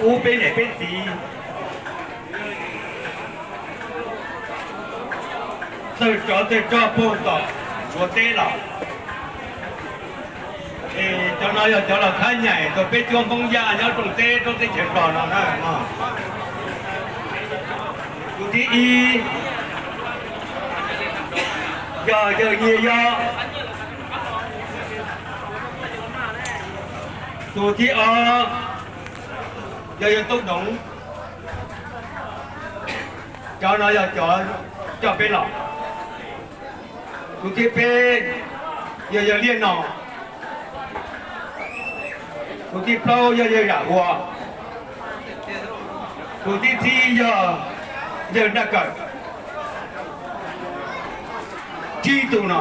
Ub peb niam peb txiv txawj tsov txawj rog puag tom Suav teb los, es cov no yog cov los thab nyaim rau peb cuab Hmoob Yaj nyob rooj teb roob teb chaws Nplog no na. Tus thib ib yog yawg Nyiag Yob. Tus thib ob yog yawg Toob Doov. Cov no yog cov coj peb los. Tus thib peb yog yawg Liaj Nom. Tus thib plaub yog yawg Zam Huas. Tus thib tsib yog yawg Nraj Kawm. Tsib tus no.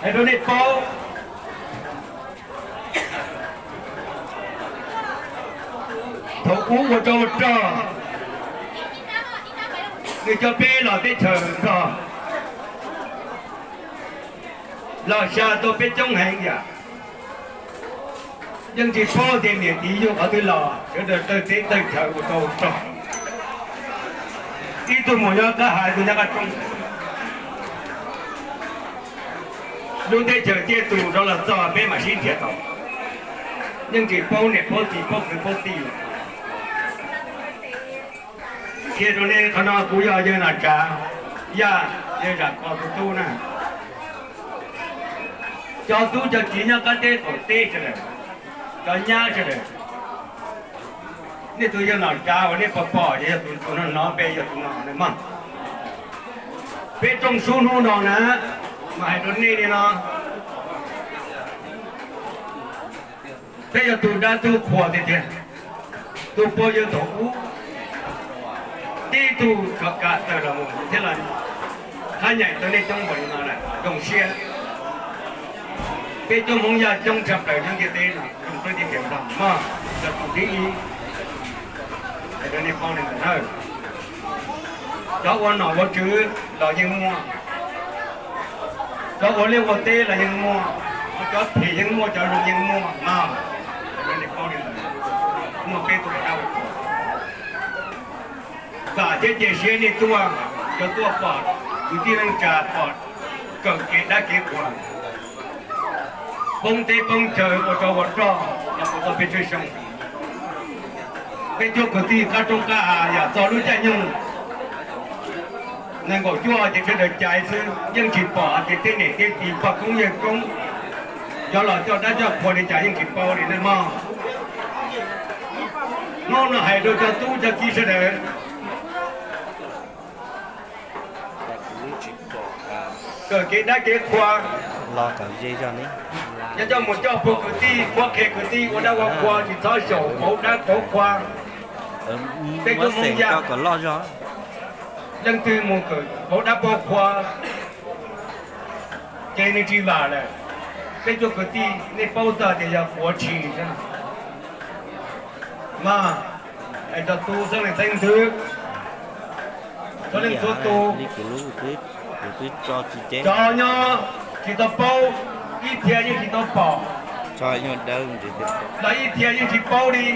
Hais rau nej paub, thaum ub ua rau rog, nws coj peb los teb chaws Nplog los xya tau peb coob heev yam. Yeej tsis paub tias niam txiv yug qhov twg los, sawv daws tawg teb tawg chaw ua rau rog. Ib tug mus nyob qab hais, ib tug nyob qab roob. Lub teb chaws ciaj tus rov los txog peb mam sib nrhiav tau. Yeej tsis paub niam paub txiv paub kwv paub tij. Qhia rau nej qhov no kuv yog yawg Nom Tsav, Yaj, yawg Zam Kos tus tub na. Cov tub cov kiv nyob qab teb qaum teb sawv daws, cov nyab sawv daws, nej tus yawg Nom Tsav uas nej pom pom ces yog tus no no, peb yog tus no mog. Peb rooj sub hnub no na, mas hais rau nej li no, peb yog tus dab tub qhua tiag tiag, tus pog yawg thaum ub, tib tug tsov kam tawm los mus thiab los thab nyaim rau nej coob npaum li no lawm, zoo siab. Peb coob Hmoob Yaj coob tshaj plaws nyob ntiaj teb no, zoo siab tiag tiag mog, yog tus thib ib. Hais rau nej paub li ntawd na. Cov ua nom ua tswv los yeej muaj, cov ua liaj ua teb los yeej muaj, cov phem yeej muaj, cov zoo yeej muaj mog. Hais rau nej paub li ntawd, muaj peb tus dab ua. Vam thiab cia siab nej tuaj, cov tuaj pom kwv tij neej tsa, pom kawm kev dab kev qhua, poob teb poob chaw ua tsov ua rog los mus tau peb tsawg xyoo. Peb cuab kwv tij qab roob qab hav yam txog lub caij nyoog nees nkaum cuaj ces sawv daws caiv xwb, yeej tsis pom hais tias tej niam tej txiv pog koob yawg koob yuav los coj dab coj qhua li cas yeej tsis paub li nej mog. Hnub no hais rau cov tub cov kiv sawv daws, kawm kev dab kev qhua, yog coj mus coj puag kwv tij, muab qhia kwv tij ua dab ua qhua, tsis txhob xyaum pauv dab pauv qhua. Peb cuab Hmoob Yaj leej twg mus kawm pauv dab pauv qhua ces nws tsis vam lawm. Peb cuab kwv tij nej paub txog tias yog quav tshis xwb mas, es cov tub xeeb leej xeeb ntxwv, txhua leej txhua tus, cov nyob tsis tau paub, ib txhia yeej tsis tau pom, los ib txhia yeej tsis paub li.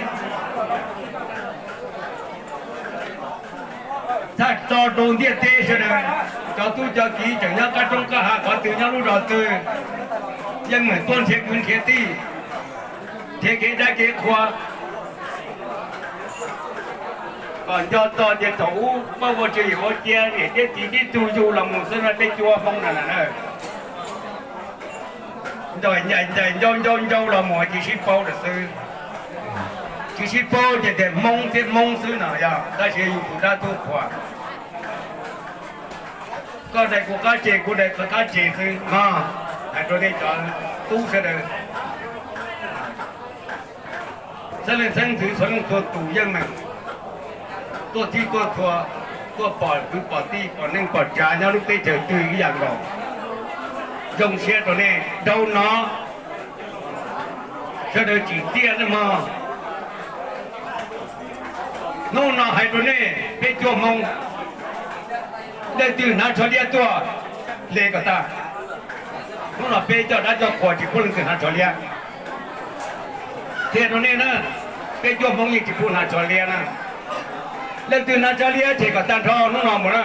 Txhaj tso rau ntiaj teb sawv daws, cov tub cov kiv tseem nyob qab roob qab hav qhov twg nyob lub zos twg, yeej meem tuaj nrhiav kwv nrhiav tij, nrhiav kev dab kev qhua, kom nco txog tias thaum ub muaj ua tswv yim ua cia niam thiab txiv tib tug yug los mus xwb no peb cuab Hmoob no na. Ncaim ncaim ncau ncau ncau los mus tsis sib paub lawm xwb. Tsis sib paub ces tias Hmoob thiab Hmoob xwb no yog tab sis yus tus dab tub qhua. Koj daim kuv qab tseg, kuv daim koj qab tseg xwb no. Hais rau nej cov tub sawv daws, xeeb leej xeeb ntxwv txhua leej txhua tus yeej meem tuaj txhij tuaj txhua, tuaj pom kwv pom tij pom neej pom tsav nyob lub teb chaws twg ib yam nkaus. Zoo siab rau nej, rau no sawv daws tsim txiaj nej mog. Hnub no hais rau nej peb cuab Hmoob, leej twg hnav tsho liab tuaj hle kom tag. Hnub no peb coj dab coj qhua tsis pub leej twg hnav tsho liab. Qhia rau nej na, peb cuab Hmoob yeej tsis pub hnav tsho liab na. Leej twg hnav tsho liab ces kom tag nrho hnub no mus na.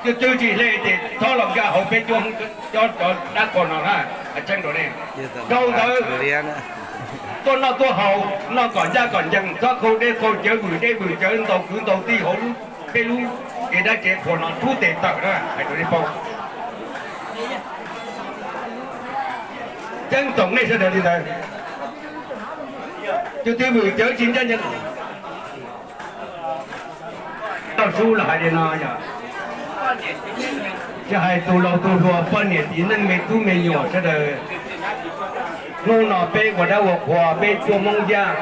Twg twg tsis hle ces txhob los nkag hauv peb cuab Hmoob cov dab qhuas no na. Hais tseeb rau nej, dhau ntawd tuaj noj tuaj haus, noj kom ncaj kom ncees, txhob qaug dej qaug cawv, vwm dej vwm cawv, ntaus kwv ntaus tij hauv lub, peb lub kev dab kev qhuas no rub tes tawm na, hais rau nej paub. Ceeb toom nej sawv daws li ntawd. Tus twg vwm cawv tsis ncaj ncees, tau sub los hais li no yog, tsis hais tus laus tus hluas, poj niam txiv neej, me tub me nyuam sawv daws. Hnub no peb ua dab ua qhua, peb cuab Hmoob Yaj,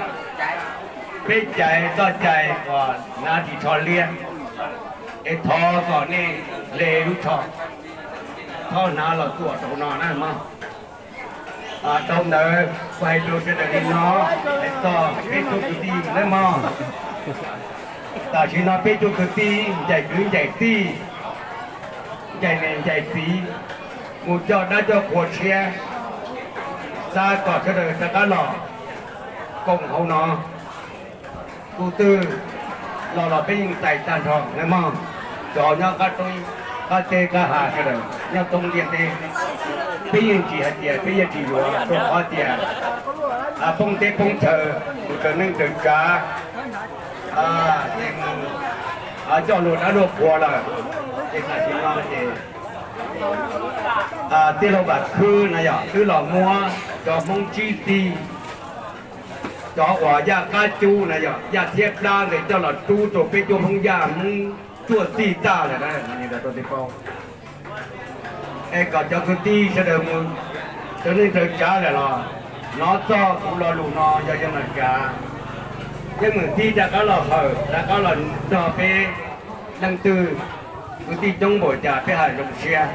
peb cais txoj cai uas hnav ris tsho liab, es thov kom nej hle lub tsho, txhob hnav los tuam rau no na mog. Dhau ntawd kuv hais rau sawv daws li no, hais txog peb cuab kwv tij nawb mog. Tam sim no peb cuab kwv tij ncaim kwv ncaim tij, ncaim niam ncaim txiv, mus coj dab coj qhua tshiab, xav kom sawv daws rov qab los koom hauv no. Tus twg los los peb yeej tais tag nrho nawb mog. Cov nyob qab roob qab teb qab hav sawv daws nyob thoob ntiaj teb, peb yeej tsis hais tias peb yeej tsis yuav rau qhov tias poob teb poob chaw, mus raws neej raws tsav, ces mus coj luag dab luag qhua lawm. Ces tam sim no ces tij laug Vam Khwb na yog twb los muab cov Hmoob Tsib Tij, cov uas Yaj Qab Cub na yog Yaj Thiab Plab ntawd coj los rub rau peb cuab Hmoob Yaj Hmoob Tsuaj Txij tag lawm na, rau nej paub. Es kom cov kwv tij sawv daws mus raws neej raws tsav lawm los hnov txog kuv lo lus no yog yog nom tsav, yeej meem tib rov qab los hawm rov qab los nrog peb leej twg, kwv tij coob npaum cas peb hais zoo siab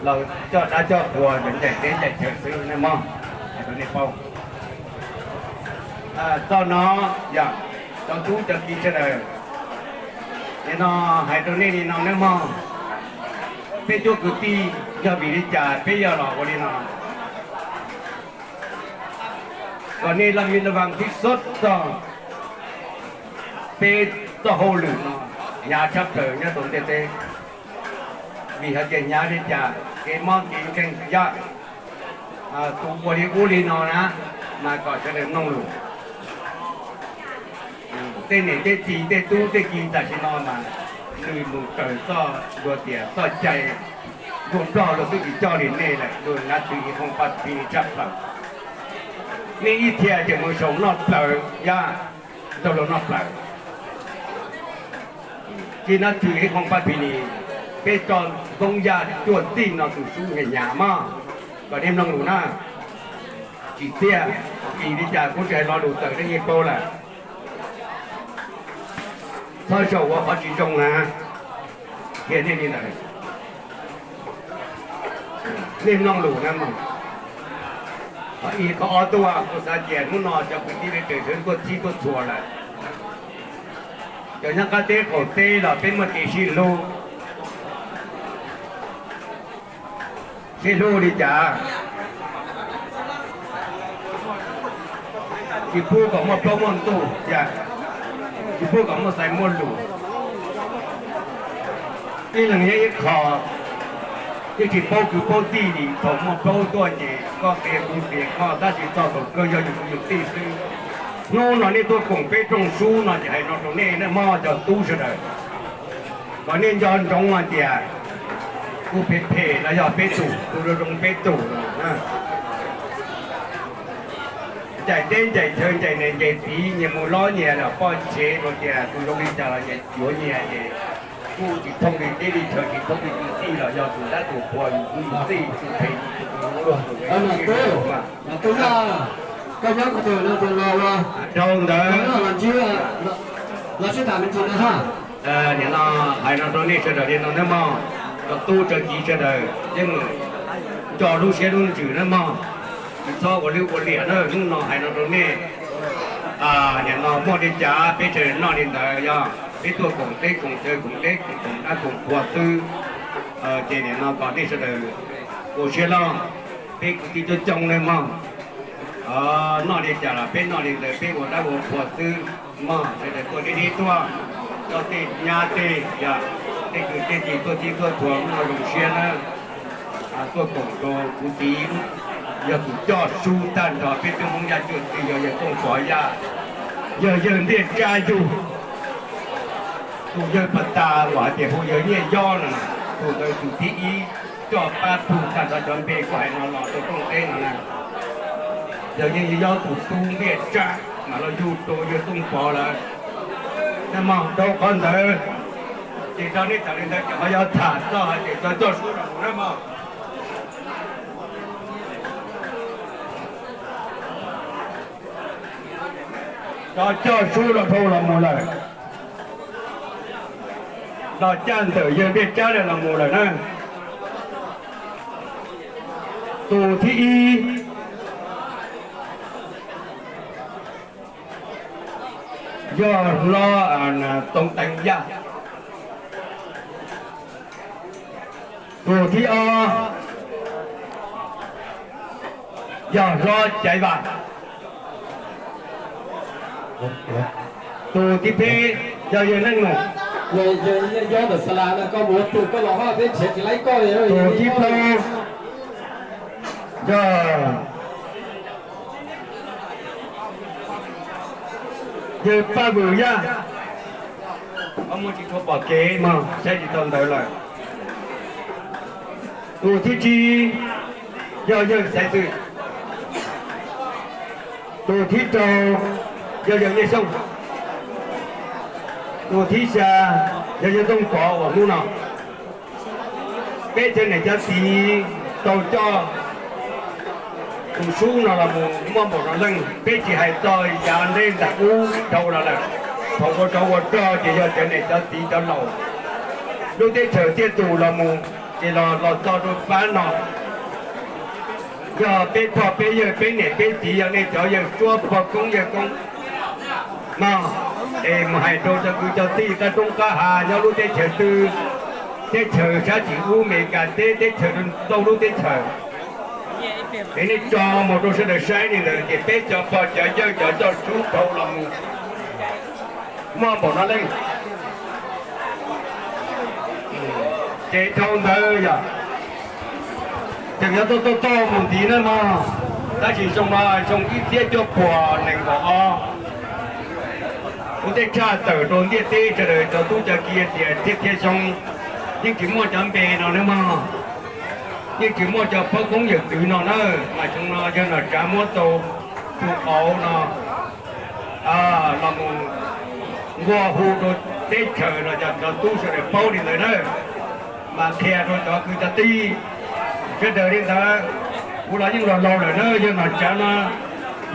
los coj dab coj qhua ncaim teb ncaim chaw xwb nawb mog, hais rau nej paub. Txog no yog cov tub cov kiv sawv daws, nim no hais rau nej li no nawb mog, peb cuab kwv tij yog vim li cas peb yuav los ua li no, kom nej laj mi laj vas tib xob txog peb txoj hauj lwm no hnyav tshaj plaws nyob rau ntiaj teb. Vim hais tias hnyav li cas, kev mob kev nkeeg yaj, tus ua li ub li no na, mas kom sawv daws mloog lus. Tej niam tej txiv tej tub tej kiv tam sim no mas nws mus raws txoj luag tias txoj cai ntuag nplog luag twb tsis coj li nej lawm, luag hnav txwv ib qho paj phi tshaj plaws. Nej ib txhia ces mus saum noj plawv yaj, nrog luag noj plawv. Tsis hnav txwv ib qho paj phi ni, peb coj Hmoob Yaj Tsuaj Txij no tus sub hnyav hnyav mog, kom nej mloog lus na. Tsis txiaj, vim li cas kuv tsis hais lo lus tawm nej yeej paub lawm. Txhob xyaum ua qhov tsis zoo na, qhia nej li ntawd. Nej mloog lus na mog. Qhov ib qhov ob tuaj, kuv xav tias hnub no cov kwv tij Vej Tswv sawv tuaj txhij tuaj txhua lawm. Cov nyob qab teb qaum teb los peb muaj kev sib hlub. Sib hlub li cas? Tsis pub kom muaj plaub muaj ntug, tsis pub kom muaj xaiv muaj lus. Ib leeg nyob ib qho, yeej tsis paub kwv paub tij li. Thaum muaj plaub tuaj ces koj qhia kuv qhia koj, tab sis txog thaum kawg yog yus kwv yus tij xwb. Hnub no nej tuaj koom peb rooj sub no ces hais no rau nej, nej hmov cov tub sawv daws, kom nej nco ntsoov hais tias kuv phem phem los yog peb tus, tus zoo zoo peb tus. Ncaim teb ncaim chaw, ncaim niam ncaim txiv, nyias mus lob nyias lawm, poj tsev los tias tus zoo li cas los nyias cuav nyias ces kuj tsis thooj li teb li chaw, tsis thooj li kwv tij los yog tus dab tus qhua, yus kwv yus tij, tus phem tus luag tus. Dhau ntawd, nim no hais no rau nej sawv daws li no nawb mog, cov tub cov kiv sawv daws yeej nco lub siab lub ntsws nawb mog, tsis txhob ua lwj ua liam na. Hnub no hais no rau nej, nim no muaj li cas peb sawv daws noj li ntawd, yog peb tuaj koom teb koom chaw koom teb koom dab koom qhua xwb. Ces nim no kom nej sawv daws ua siab loj, peb kwv tij coob coob nawb mog. Noj li cas los peb noj li ntawd, peb ua dab ua qhua xwb mog. Sawv daws tuaj dib dib tuaj, coj tej nyab tej, yog tej kwv tej tij tuaj txhij tuaj tuag, mloog zoo siab nawb. Tuaj koom rau kuv txiv, yog tus coj sub tag nrho peb tug Hmoob Yaj Cuaj Txwj, yog yawg Tooj Pov Yaj, yog yawg Ntiaj Tsab Yug, tus yawg pas tas uas hais tias hu yawg Nyiaj Yob no, tus ntawd tus thib ib coj pab pug tag nrho cov npe kuv hais no los rau rooj teb no na. Yawg Nyiaj Yob tus tub Ntiaj Tsab mas los yug rau yawg Tooj Pov lawm. Nab mog, rau qhov ntawd ces rau nej tawm li ntawd ces qhov yuav tham txog hais tias cov coj sub los mus nab mog. Cov coj sub los dhau los mus lawm, los caj ntawm yawg Ntiaj Tsab los mus lawm na. Tus thib ib yog hlob Txoov Teev Yaj. Tus thib ob yog hlob Caiv Vaj. Tus thib peb yog yawg Neej Mus. Tus thib plaub yog yawg Paj Vwm Yaj. Muaj tsis tshua pom kev mog, saib tsis tau ntawd lawm. Tus thib tsib yog yawg Xaiv Xwm. Tus thib rau yog yawg Nyiaj Xyooj. Tus thib xya yog yawg Tooj Pov uas hnub no peb cov niam cov txiv tau coj tus sub no los mus muaj npaum no leej. Peb tsis hais txog yav ntej ntawm ub dhau los lawm, thaum ua tsov ua rog ces yog cov niam cov txiv cov laus lub teb chaws thiaj tus los mus, ces los los txog rau pab no. Yog peb pog peb yawg peb niam peb txiv yog nej cov yawg suab pog koob yawg koob no, es mus hais rau cov kwv cov tij qab roob qab hav nyob lub teb chaws twg, teb chaws sab tim ub Meskas teb, teb chaws rau lub teb chaws, es nej tso mus rau sawv daws saib li ntawd ces peb cov pog cov yawg cov coj sub dhau los mus muaj npaum no leej. Ces dhau ntawd yog tseem yuav tuaj tuaj tuaj mus ntxiv na mog. Tab sis xyoo no xyoo ib txhiab cuaj puas nees nkaum ob, kuv tej tshaj tawm rau ntiaj teb sawv daws cov tub cov ki tias thiab thiab xyoo yeej tsis muaj cov npe no na mog, yeej tsis muaj cov pab koob yawm txwv no na. Mas xyoo no yawg Nom Tsav muab tau tus qauv no los mus nqua hu rau teb chaws los cov tub sawv daws paub li ntawd na, mas qhia rau cov kwv cov tij sawv daws li ntawd. Kuv los yeej los laus lawm na, yawg Nom Tsav no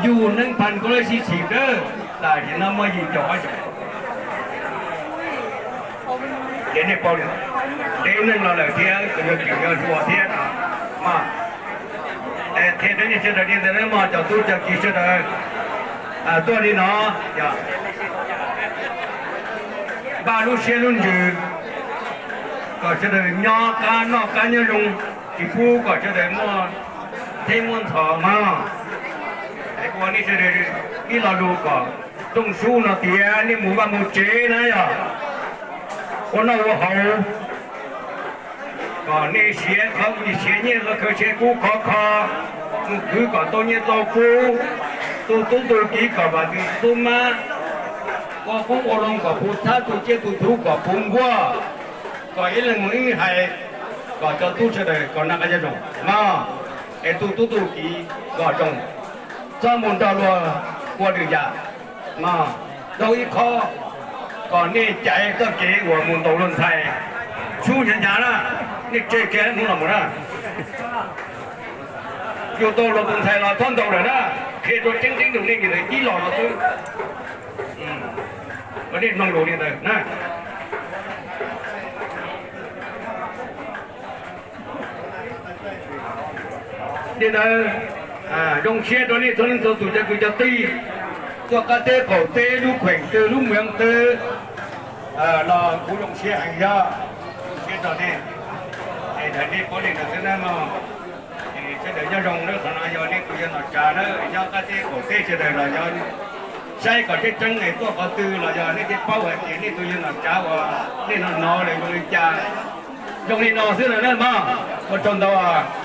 yug neeb pha koob lab sib xim dawb, tam sim no muaj yim caum ob xyoos. Ces nej paub li, teb neeg los lawm thiab, yog tseem yog hluas thiab no. Qhia rau nej sawv daws li ntawd na mog, cov tub cov ki sawv daws tuaj li no, yog npaj lub siab lub ntsws kom sawv daws nyob qab noj qab nyob zoo, tsis pub kom sawv daws muaj txheeb muaj ntxhov mog. Ua nej sawv daws ib lo lus kom rooj sub no tias nej mus vaj mus tsev na yog ua noj ua haus, kom nej siav qhov siav nyiaj, qhov khaws siav kub khov kho, mus khwv kom tau nyiaj tau kub, tu tub tu kiv kom vam txwv tub mab, ua qoob ua loo kom puv txhab, tu tsiaj tu txhu kom puv nkuaj, kom ib leeg mus ib hais, kom cov tub sawv daws kom noj qab nyob zoo mog, es tu tub tu kiv kom zoo, txhob mus nrog luag ua lwm yam mog. Dhau ib qho kom nej caiv txoj kev uas mus ntaus luag ntxhais, sub hnyav hnyav na, nej tseg kiag hnub no mus na. Yus tau luag tus ntxhais los txhob ntaus lawm na, qhia rau tseeb tseeb rau nej, nws ib los no xwb. Kom nej mloog lus li ntawd na. Li ntawd, zoo siab rau nej txhua leej txhua tus cov kwv cov tij tuaj qab teb qaum teb, lub kheem twg lub moos twg los kuv zoo siab heev, yog zoo siab rau nej. Es ntawd nej paub li ntawd xwb na mog. Es sawv Nyob zoo na, qhov no yog nej tus yawg Nom Tsav na, nyob qab teb qaum teb sawv daws los yog saib kom tseeb tseeb es tuaj qhov twg los yog nej thiaj paub hais tias nej tus yawg Nom Tsav uas nej hnov hnov lawm zoo li cas. Zoo li no xwb no na mog, ua tsaug ntau.